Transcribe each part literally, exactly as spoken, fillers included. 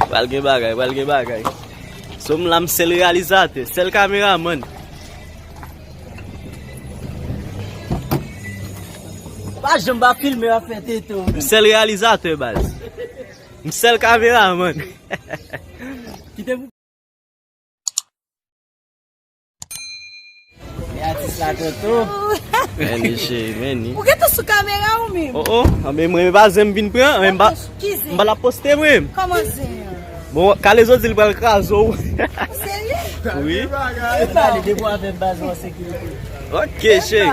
Pral gen bagay, pral gen bagay. Sou m la, m sèl reyalizatè, sèl kameramann. Pa janm pa filme, ap fè tete w. M sèl reyalizatè, baz. M sèl kameramann. Kite pou E atis la, Toto. Meni, cheri, meni. Ou gentan sou kamera ou menm? Oh, oh, anben mwen, pa zen m vin pran, anben m pa, m pa la poste mwen. Kòman zen an? Bon, Kalezo di l pral kraze w. Serye? Wi. E pale depi w avè baz ou an sekirite. Ok, cheri.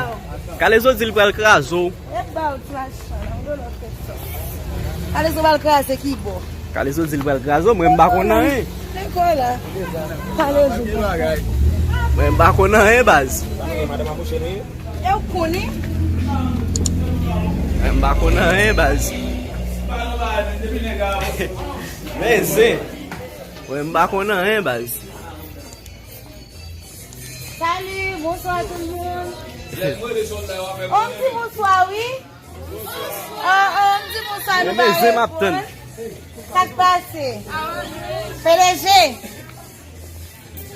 Kalezo di l pral kraze w. E ba w ti machann, an dolo fè sa. Kalezo pral kraze ki bò? Kalezo di l pral kraze w, mwen m pa konn anyen. Nikola. Kalezo. Mwen m pa konn anyen, baz. E w konnen? Mwen m pa konn anyen, baz. Men zen. Mwen m pa konn anyen, baz. Salut, bonsoir tout le monde. Oh, m di bonswa, wi. Oh, oh, m di bonswa, nou pa reponn. Sa k pase? P D G.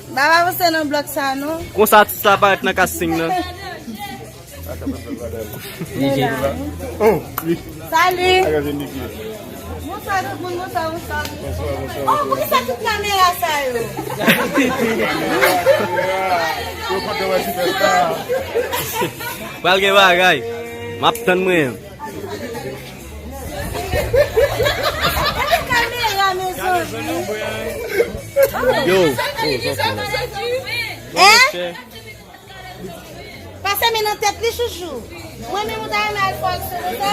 M pa avanse nan blòk sa, non. Konsa atis la parèt nan casting nan. Salut. Bonswa tout moun, bonswa, bonswa. Oh, poukisa tout kamera sa yo? Pral gen bagay. M ap tann mwen. Gade kamera, mezanmi. Yo. Hein? Pase men nan tèt li, chouchou. Mwen menm ou ta renmen al fè aksyon konsa?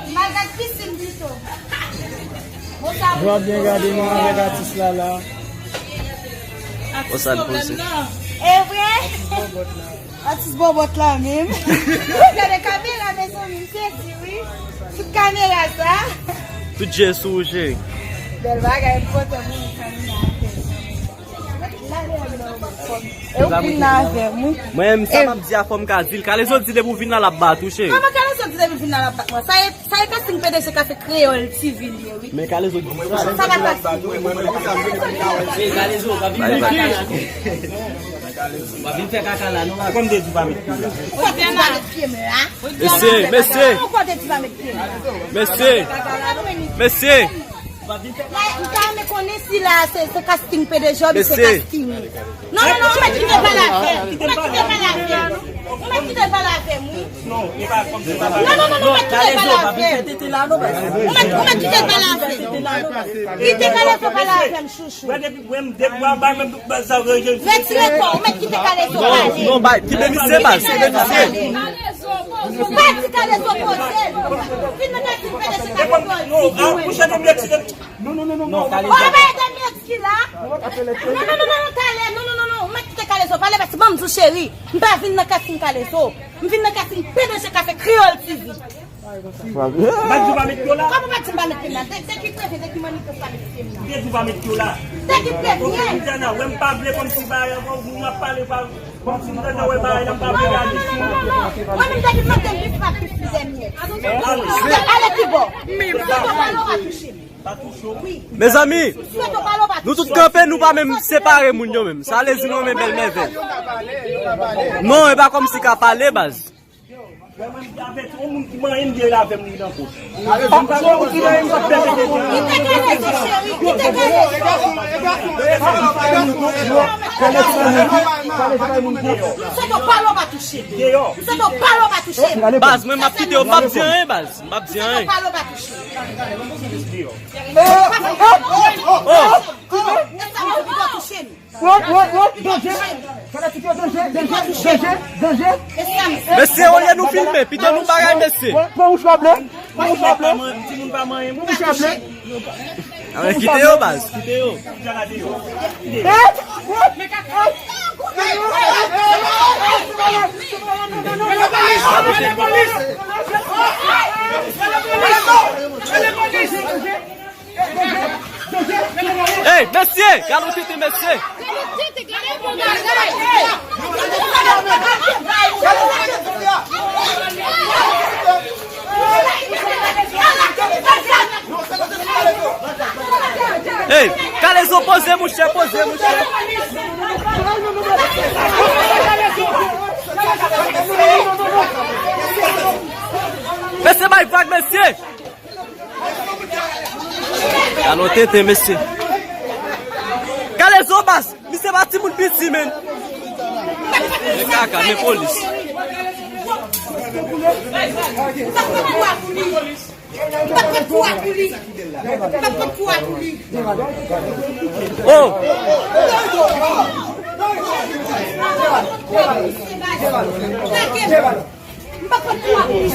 M al gad pisin pito. Bon, sa w ap byen gade nou avèk atis la la. Bon, sa l poze. E vre? Atis bòbòt la menm. Gade kamera, mezanmi, m sezi, wi. Tout kamera sa. Tout je sou ou, cheri. Bèl bagay, m kontan pou nou, kamera. E ou vin la avè m, wi. Mwen, sa m ap di a, fò m ka di l. Kalezo di depi w vin la, l ap bat ou, cheri. Kòman Kalezo di depi w vin la, l ap bat mwen? Sa e, sa e casting P D G Café Kreyòl T V li ye, wi. Men Kalezo di sa. Sa pa pase. Kalezo, pa vin fè kaka la. Pa vin fè kaka la, non. Ou konn te di pa met pye la. Ou konn te di pa met pye m la. Mesye, mesye. Ou konn te di pa met pye m la. Mesye. Mesye. La, m ta renmen konnen si la se, se casting P D G oubyen se casting. Non, non, non, ou mèt kite l pale avè m. Ou mèt kite l pale avè m. Ou mèt kite l pale avè m, wi. Non, non, non, non, ou mèt kite l pale avè m. Ou mèt, ou mèt kite l pale avè m. Kite Kalezo pale avè m, chouchou. Retire kò w, ou mèt kite Kalezo pale. Non, non, bay, kite misye, baz, kite misye. Pa di Kalezo poze l. Fin nan kay si P D G Café Kreyòl T V. Non, non, non, non, non. Ou pa bay de mèt ki la. Non, non, non, non, talè. Non, non, non, non, non. Ou mèt kite Kalezo pale, paske ban m di w, cheri, m pa vin nan casting Kalezo. M vin nan casting P D G Café Kreyòl T V. M pa di w pa met pye w la. Kòman w pa di m pa met pye m la? De, de ki prevyen, de ki mannifès pa met pye m la? M te di w pa met pye w la. De ki prevyen? Kòmsi m te nan, wè m pa vle kòmsi bagay ankò, moun ap pale pa, kòmsi m te nan, wè bagay la, m pa vle gade. Non, non, non, non, non. Mwen menm depi maten m vin pa plis plizyè myèt. Ou te ale ki bò? M swete w pale w pa touche m. Mezanmi, nou tout kanpe, nou pa menm separe moun yo menm. Sa vle di nou renmen bèl mèvèy. Non, e pa kòmsi ka pale, baz. Mwen, mwen avèti yon moun ki manyen m gen l avè m li nan kòt. Yon moun ki manyen m kòt pèpète gen. Kite Kalezo, cheri, kite Kalezo. M swete w pale w pa touche m. M swete w pale w pa touche m. Baz, mwen m ap kite yo, m p ap di anyen, baz. M p ap di anyen. M swete w pale w pa touche m. Oh! Oh! Oh! Kite! Mesye, mesye, mesye, mesye. Mesye, olye nou filme, pito nou bagay, mesye. Pran wouch pa ble. Pran wouch pa ble. Timoun pa manyen moun. Wouch pa ble. Kite yo, baz. Kite yo. Ey, mesye! Gade yon tete, mesye! Lezo, poze, monchè, poze, monchè. Mesye, bay vag, mesye. Alò, tenten, mesye. Kalezo baz, misye pa timoun piti, menn. Men kaka, men polis. M pa pot kou a pou li. M pa pot kou a pou li. M pa pot kou a pou li. Oh! M pa pot kou a pou li.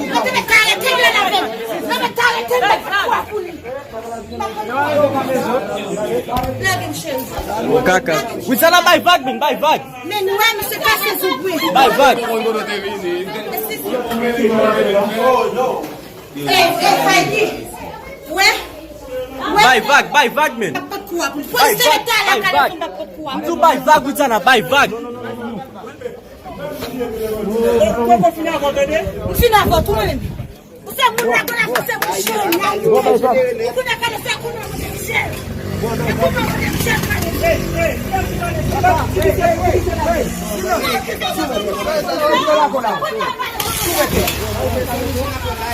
Mwen te met kare te blan avè m. Mwen met kare te met kou a pou li. Lage m, cheri. Bon, kaka. Wi, sa la bay vag, men, bay vag. Men nou wè, misye kase zoup, wi. Bay vag. Ey, ey, Faydi. Wè. Bay vag, bay vag, men. Bay vag, bay vag. M di w bay vag, Widiana, bay vag. M fin avè w tou, mwen menm. Ou se moun la, konn ap se moun cheri a, ou konnen kale se konnen ou te cheri. E konnen ou te cheri kale.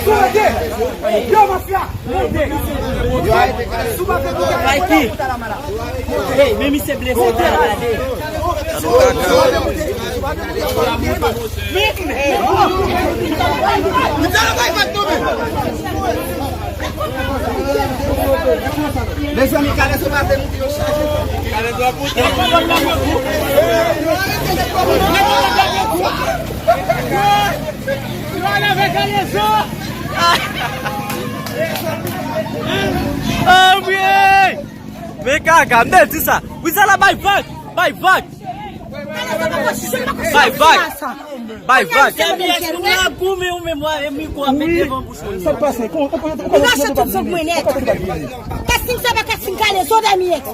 Sou rete! Yo, mafya! Mikey! Ey, men misye blese, gade. Mezanmi, kale sou pa vle moute yo chaje. Anmwey! Men kaka, m te di sa. Widiana, bay vag, bay vag. Bay vag, bay vag. Dèmyès, ou la goumen ou menm, wè, e mikwo ap met devan bouch ou. Sa k pase? Ou rache tout zòt mwen nèt. Kasting sa pa kasting Kalezo, Dèmyès.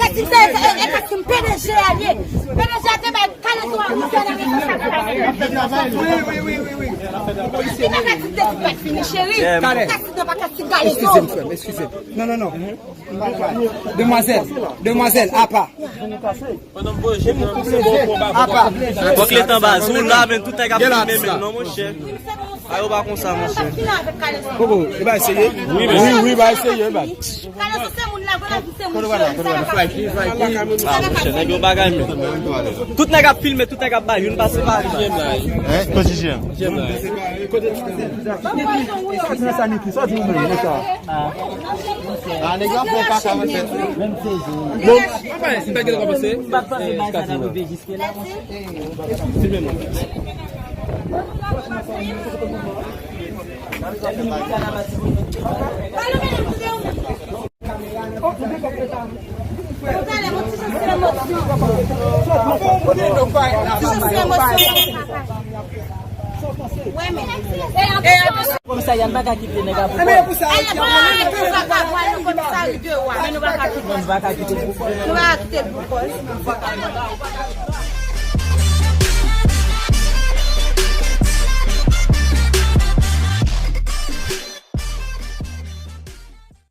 Kasting sa e, e, e kasting P D G a ye. P D G a te bay Kalezo a misyon nan responsab. Wi, wi, wi, wi, wi. Li pa ka di de tout pa fini, cheri. Kasting nan pa kasting Kalezo. Eskize m, frè m, eskize m. Non, non, non. Demwazèl, demwazèl, apa. Apa. Fòk letan baz, ou la, men tout nèg ap filme menm non, monchè. A yo pa konsa, monchè. Koko, e ba eseye. Wi, wi, ba eseye, ba. Ah, monchè, nèg yo bagay, men. Tout nèg ap filme, tout nèg ap bay, youn pase pa. Hein? Kote J M? Kote J M? Sa di ou menm, men sa. Ah, nèg yo ap fè kaka, men fè. Bon. Apa, si bagay la kòmanse. M pa t panse bagay sa t ap rive jiske la, monchè. Filme mwen. Komisarya, n pa ka kite nèg ap. Komisarya, nou pa ka kite, nou pa ka kite l pou kò l. Nou pa ka kite l pou kò l.